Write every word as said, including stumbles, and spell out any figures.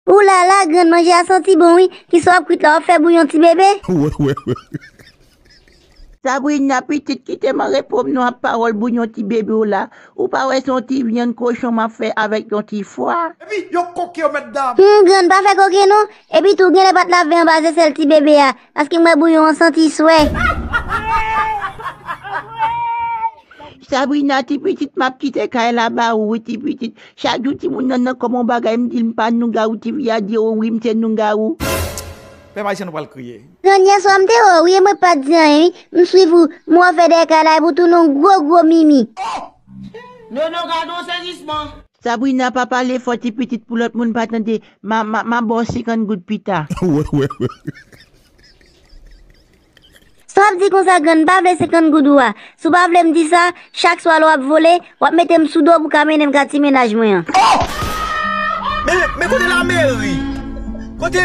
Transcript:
Ou la la, grann, manje a santi bon wi. Kisa w ap kwit la, w ap fè bouyon ti bebe? Sabrina, pitit, kite m reponn nou ak pawòl bouyon ti bebe w la. Ou pa wè se yon ti vyann kochon m ap fè avèk yon ti fwa? Epi yo koke yo mèt dam. Hum, grann, pa fè koke non. Epi tou, genlè pa t lave anba zesèl ti bebe a. Paske m wè bouyon an santi swè. Sabrina, ti pitit, m ap kite kay la ba ou wi, ti pitit. Chak jou timoun nan nan kòm yon bagay, m di l m pa nougawou, ti fi a di ou wi, m se nougawou. Pèp ayisyen, nou pral kriye. Grann, yèswa m te wè w wi, e mwen pa t di anyen wi. M swiv ou, m wè w fè dèyè kay la epi w tounen yon gwo gwo mimi. Nono, gade yon sezisman. Sabrina, pa pale fò, ti pitit, pou lòt moun pa tande. M a, m a, m a ba w senkant goud pita. Sa w ap di konsa, grann, m pa vle senkant goud ou a. Si w pa vle m di sa, chak swa lè w ap vole, w ap mete m sou do pou w ka mennen m ka ti mennaj mwen an. Men, men kote lameri? Kote